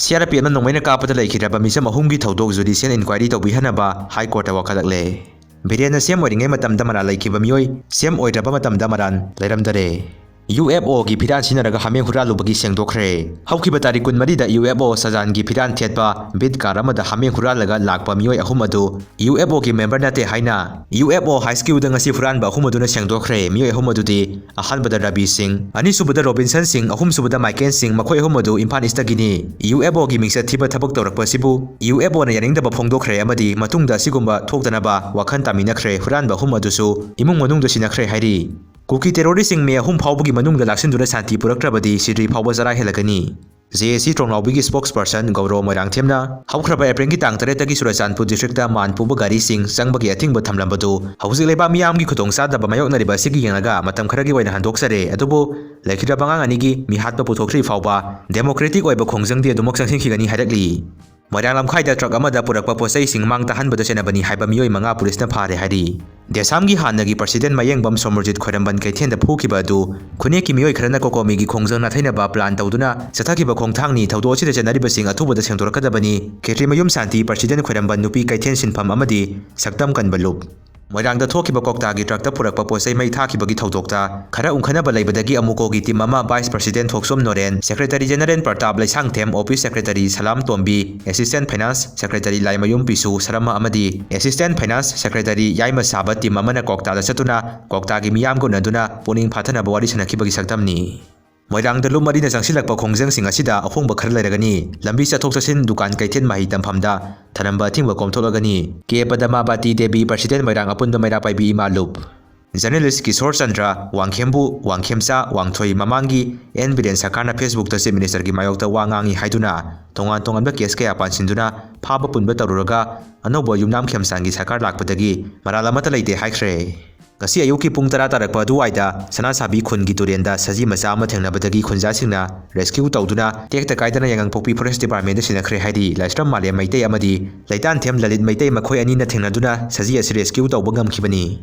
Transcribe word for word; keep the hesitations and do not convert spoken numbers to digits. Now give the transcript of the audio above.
C R P ꯑꯦꯐꯅ ꯅꯣꯡꯃꯩꯅ ꯀꯥꯞꯄꯗ ꯂꯩꯈꯤꯗ꯭ꯔꯕ ꯃꯤꯆꯝ ꯑꯍꯨꯝꯒꯤ ꯊꯧꯗꯣꯛ judicial inquiry ꯇꯧꯕꯤꯍꯟꯅꯕ High Courtꯇ ꯋꯥꯀꯠꯂꯛꯂꯦ꯫ ꯕꯤꯔꯦꯟꯅ ꯁꯤ ꯑꯦꯝ ꯑꯣꯏꯔꯤꯉꯩ ꯃꯇꯝꯗ ꯃꯔꯥꯜ ꯂꯩꯈꯤꯕ ꯃꯤꯑꯣꯏ ꯁꯤ ꯑꯦꯝ ꯑꯣꯏꯗ꯭ꯔꯕ ꯃꯇꯝꯗ ꯃꯔꯥꯜ ꯂꯩꯔꯝꯗꯔꯦ꯫ ꯌꯨ ꯑꯦꯐ ꯑꯣꯒꯤ ꯐꯤꯔꯥꯟ ꯁꯤꯖꯤꯟꯅꯔꯒ ꯍꯥꯃꯦꯡ ꯍꯨꯔꯥꯜꯂꯨꯕꯒꯤ ꯁꯦꯡꯗꯣꯛꯈ꯭ꯔꯦ꯫ ꯍꯧꯈꯤꯕ ꯇꯥꯔꯤꯛ ꯀꯨꯟꯃꯔꯤꯗ ꯌꯨ ꯑꯦꯐ ꯑꯣ ꯁꯖꯥꯟꯒꯤ ꯐꯤꯔꯥꯟ ꯊꯦꯠꯄ ꯕꯤꯠ ꯀꯥꯔ ꯑꯃꯗ ꯍꯥꯃꯦꯡ ꯍꯨꯔꯥꯜꯂꯒ ꯂꯥꯛꯄ ꯃꯤꯑꯣꯏ ꯑꯍꯨꯝ ꯑꯗꯨ ꯌꯨ ꯑꯦꯐ ꯑꯣꯒꯤ member ꯅꯠꯇꯦ ꯍꯥꯏꯅ ꯌꯨ ꯑꯦꯐ ꯑꯣ ꯍꯥꯏ ꯁ꯭ꯀꯨꯜꯗ ꯉꯁꯤ ꯍꯨꯔꯥꯟꯕ ꯑꯍꯨꯝ ꯑꯗꯨꯅ ꯁꯦꯡꯗꯣꯛꯈ꯭ꯔꯦ꯫ ꯃꯤꯑꯣꯏ ꯑꯍꯨꯝ ꯑꯗꯨꯗꯤ ꯑꯍꯥꯟꯕꯗ ꯔꯕꯤ ꯁꯤꯡ, ꯑꯅꯤꯁꯨꯕꯗ ꯔꯣꯕꯤꯟꯁꯟ ꯁꯤꯡ, ꯑꯍꯨꯝꯁꯨꯕꯗ ꯃꯥꯏꯀꯦꯟ ꯁꯤꯡ, ꯃꯈꯣꯏ ꯑꯍꯨꯝ ꯑꯗꯨ ꯏꯝꯐꯥꯜ ꯏꯁꯇꯒꯤꯅꯤ꯫ ꯌꯨ ꯑꯦꯐ ꯑꯣꯒꯤ ꯃꯤꯡꯆꯠ ꯊꯤꯕ ꯊꯕꯛ ꯇꯧꯔꯛꯄ ꯑꯁꯤꯕꯨ ꯌꯨ ꯑꯦꯐ ꯑꯣꯅ ꯌꯥꯅꯤꯡꯗꯕ ꯐꯣꯡꯗꯣꯛꯈ꯭ꯔꯦ ꯑꯃꯗꯤ ꯃꯇꯨꯡꯗ ꯑꯁꯤꯒꯨꯝꯕ ꯊꯣꯛꯇꯅꯕ ꯋꯥꯈꯜ ꯇꯥꯃꯤꯟꯅꯈ꯭ꯔꯦ꯫ ꯍꯨꯔꯥꯟꯕ ꯑꯍꯨꯝ ꯑꯗꯨꯁꯨ ꯏꯃꯨꯡ ꯃꯅꯨꯡꯗ ꯁꯤꯟꯅꯈ꯭ꯔꯦ ꯍꯥꯏꯔꯤ꯫ ꯀꯨꯀꯤ terroristꯁꯤꯡ ꯃꯦ ꯑꯍꯨꯝ ꯐꯥꯎꯕꯒꯤ ꯃꯅꯨꯡꯗ ꯂꯥꯛꯁꯤꯟꯗꯨꯅ ꯁꯥꯟꯇꯤ ꯄꯨꯔꯛꯇ꯭ꯔꯕꯗꯤ ꯁꯤꯗ꯭ꯔꯤ ꯐꯥꯎꯕ ꯆꯔꯥ ꯍꯦꯜꯂꯒꯅꯤ꯫ ꯖꯦ ꯑꯦ ꯁꯤ ꯇ꯭ꯔꯣꯡꯂꯥꯎꯕꯤꯒꯤ spokesperson ꯒꯧꯔꯣ ꯃꯣꯏꯔꯥꯡꯊꯦꯝꯅ ꯍꯧꯈ꯭ꯔꯕ ꯑꯦꯄ꯭ꯔꯤꯜꯒꯤ ꯇꯥꯡ ꯇꯔꯦꯠꯇꯒꯤ ꯆꯨꯔꯆꯥꯟꯄꯨꯔ districtꯇ ꯃꯥꯟ ꯄꯨꯕ ꯒꯥꯔꯤꯁꯤꯡ ꯆꯪꯕꯒꯤ ꯑꯊꯤꯡꯕ ꯊꯝꯂꯝꯕꯗꯨ ꯍꯧꯖꯤꯛ ꯂꯩꯕꯥꯛ ꯃꯤꯌꯥꯝꯒꯤ ꯈꯨꯗꯣꯡꯆꯥꯗꯕ ꯃꯥꯌꯣꯛꯅꯔꯤꯕ ꯑꯁꯤꯒꯤ ꯌꯦꯡꯂꯒ ꯃꯇꯝ ꯈꯔꯒꯤ ꯑꯣꯏꯅ ꯍꯟꯗꯣꯛꯆꯔꯦ꯫ ꯑꯗꯨꯕꯨ ꯂꯩꯈꯤꯗ꯭ꯔꯕ ꯑꯉꯥꯡ ꯑꯅꯤꯒꯤ ꯃꯤꯍꯥꯠꯄ ꯄꯨꯊꯣꯛꯇ꯭ꯔꯤ ꯐꯥꯎꯕ democratic ꯑꯣꯏꯕ ꯈꯣꯡꯖꯪꯗꯤ ꯑꯗꯨꯃꯛ ꯆꯪꯁꯤꯟꯈꯤꯒꯅꯤ ꯍꯥꯏꯔꯛꯂꯤ꯫ ꯃꯣꯏꯔꯥꯡ ꯂꯝꯈꯥꯏꯗ truck ꯑꯃꯗ ꯄꯨꯔꯛꯄ ꯄꯣꯠꯆꯩꯁꯤꯡ ꯃꯥꯡ ꯇꯥꯍꯟꯕꯗ ꯆꯦꯟꯅꯕꯅꯤ ꯍꯥꯏꯕ ꯃꯤꯑꯣꯏ ꯃꯉꯥ ꯄꯨꯂꯤꯁꯅ ꯐꯥꯔꯦ ꯍꯥꯏꯔꯤ꯫ ꯗꯦꯁꯥꯝꯒꯤ ꯍꯥꯟꯅꯒꯤ president ꯃꯌꯦꯡꯕꯝ ꯁꯣꯃꯔꯖꯤꯠ ꯈ꯭ꯋꯥꯏꯔꯝꯕꯟ ꯀꯩꯊꯦꯜꯗ ꯐꯨꯈꯤꯕ ꯑꯗꯨ ꯈꯨꯟꯌꯦꯛꯀꯤ ꯃꯤꯑꯣꯏ ꯈꯔꯅ ꯀꯣꯀꯣꯃꯤꯒꯤ ꯈꯣꯡꯖꯪ ꯅꯥꯊꯩꯅꯕ plan ꯇꯧꯗꯨꯅ ꯆꯠꯊꯈꯤꯕ ꯈꯣꯡꯊꯥꯡꯅꯤ꯫ ꯊꯧꯗꯣꯛ ꯑꯁꯤꯗ ꯆꯦꯟꯅꯔꯤꯕꯁꯤꯡ ꯑꯊꯨꯕꯗ ꯁꯦꯡꯗꯣꯔꯛꯀꯗꯕꯅꯤ꯫ ꯈꯦꯇ꯭ꯔꯤꯃꯌꯨꯝ ꯁꯥꯟꯇꯤ president ꯈ꯭ꯋꯥꯏꯔꯝꯕꯟ ꯅꯨꯄꯤ ꯀꯩꯊꯦꯜ ꯁꯤꯟꯐꯝ ꯑꯃꯗꯤ ꯁꯛꯇꯝ ꯀꯟꯕ ꯂꯨꯞ꯫ ꯃꯣꯏꯔꯥꯡꯗ ꯊꯣꯛꯈꯤꯕ ꯀ꯭ꯋꯥꯛꯇꯥꯒꯤ truckꯇ ꯄꯨꯔꯛꯄ ꯄꯣꯠꯆꯩ ꯃꯩ ꯊꯥꯈꯤꯕꯒꯤ ꯊꯧꯗꯣꯛꯇ ꯈꯔ ꯎꯪꯈꯠꯅꯕ ꯂꯩꯕꯗꯒꯤ ꯑꯃꯨꯀꯣꯒꯤ team ꯑꯃ vice president ꯊꯣꯛꯆꯣꯝ Noren, secretary general Pratap Leishangthem, office secretary ꯁꯂꯥꯝ ꯇꯣꯝꯕꯤ, assistant finance secretary ꯂꯥꯏꯃꯌꯨꯝ ꯄꯤꯁꯨ ꯁꯔꯃ ꯑꯃꯗꯤ assistant finance secretary ꯌꯥꯏꯃ ꯁꯥꯕ team ꯑꯃꯅ ꯀ꯭ꯋꯥꯛꯇꯥꯗ ꯆꯠꯇꯨꯅ ꯀ꯭ꯋꯥꯛꯇꯥꯒꯤ ꯃꯤꯌꯥꯝꯒ ꯎꯅꯗꯨꯅ ꯄꯨꯛꯅꯤꯡ ꯐꯥꯊꯅꯕ ꯋꯥꯔꯤ ꯁꯥꯟꯅꯈꯤꯕꯒꯤ ꯁꯛꯇꯝꯅꯤ꯫ ꯃꯣꯏꯔꯥꯡꯗ ꯂꯨꯞ ꯃꯔꯤꯅ ꯆꯪꯁꯤꯜꯂꯛꯄ ꯈꯣꯡꯖꯪꯁꯤꯡ ꯑꯁꯤꯗ ꯑꯍꯣꯡꯕ ꯈꯔ ꯂꯩꯔꯒꯅꯤ꯫ ꯂꯝꯕꯤ ꯆꯠꯊꯣꯛ ꯆꯠꯁꯤꯟ, ꯗꯨꯀꯥꯟ ꯀꯩꯊꯦꯜ, ꯃꯍꯩ ꯇꯝꯐꯝꯗ ꯊꯅꯝꯕ ꯑꯊꯤꯡꯕ ꯀꯣꯝꯊꯣꯛꯂꯒꯅꯤ꯫ ꯀꯦ ꯄꯗꯃꯥꯕꯇꯤ ꯗꯦꯕꯤ president ꯃꯣꯏꯔꯥꯡ ꯑꯄꯨꯟꯕ ꯃꯩꯔꯥ ꯄꯥꯏꯕꯤ ꯏꯃꯥ ꯂꯨꯞ꯫ Journalist ꯀꯤꯁꯣꯔ ꯆꯟꯗ꯭ꯔ, ꯋꯥꯡꯈꯦꯝꯕꯨ, ꯋꯥꯡꯈꯦꯝꯆꯥ, ꯋꯥꯡꯊꯣꯏ ꯃꯃꯥꯡꯒꯤ ꯑꯦꯟ ꯕꯤꯔꯦꯟ ꯁꯔꯀꯥꯔꯅ Facebookꯇ chief ministerꯒꯤ ꯃꯥꯌꯣꯛꯇ ꯋꯥ ꯉꯥꯡꯉꯤ ꯍꯥꯏꯗꯨꯅ ꯇꯣꯉꯥꯟ ꯇꯣꯉꯥꯟꯕ case ꯀꯌꯥ ꯄꯥꯟꯁꯤꯟꯗꯨꯅ ꯐꯥꯕ ꯄꯨꯟꯕ ꯇꯧꯔꯨꯔꯒ ꯑꯅꯧꯕ ꯌꯨꯝꯅꯥꯝ ꯈꯦꯝꯆꯥꯟꯒꯤ ꯁꯔꯀꯥꯔ ꯂꯥꯛꯄꯗꯒꯤ ꯃꯔꯥꯜ ꯑꯃꯠꯇ ꯂꯩꯇꯦ ꯍꯥꯏꯈ꯭ꯔꯦ꯫ ꯉꯁꯤ ꯑꯌꯨꯛꯀꯤ ꯄꯨꯡ ꯇꯔꯥ ꯇꯥꯔꯛꯄ ꯑꯗꯨꯋꯥꯏꯗ ꯁꯅꯥꯁꯥꯕꯤ ꯈꯨꯟꯒꯤ ꯇꯨꯔꯦꯟꯗ ꯁꯖꯤ ꯃꯆꯥ ꯑꯃ ꯊꯦꯡꯅꯕꯗꯒꯤ ꯈꯨꯟꯖꯥꯁꯤꯡꯅ rescue ꯇꯧꯗꯨꯅ ꯇꯦꯛꯇ ꯀꯥꯏꯗꯅ ꯌꯥꯉꯪꯄꯣꯛꯄꯤ forest departmentꯗ ꯁꯤꯟꯅꯈ꯭ꯔꯦ ꯍꯥꯏꯔꯤ꯫ ꯂꯥꯏꯁ꯭ꯔꯝ ꯃꯥꯂꯦꯝ ꯃꯩꯇꯩ ꯑꯃꯗꯤ ꯂꯩꯇꯥꯟꯊꯦꯝ ꯂꯂꯤꯠ ꯃꯩꯇꯩ ꯃꯈꯣꯏ ꯑꯅꯤꯅ ꯊꯦꯡꯅꯗꯨꯅ ꯁꯖꯤ ꯑꯁꯤ rescue ꯇꯧꯕ ꯉꯝꯈꯤꯕꯅꯤ꯫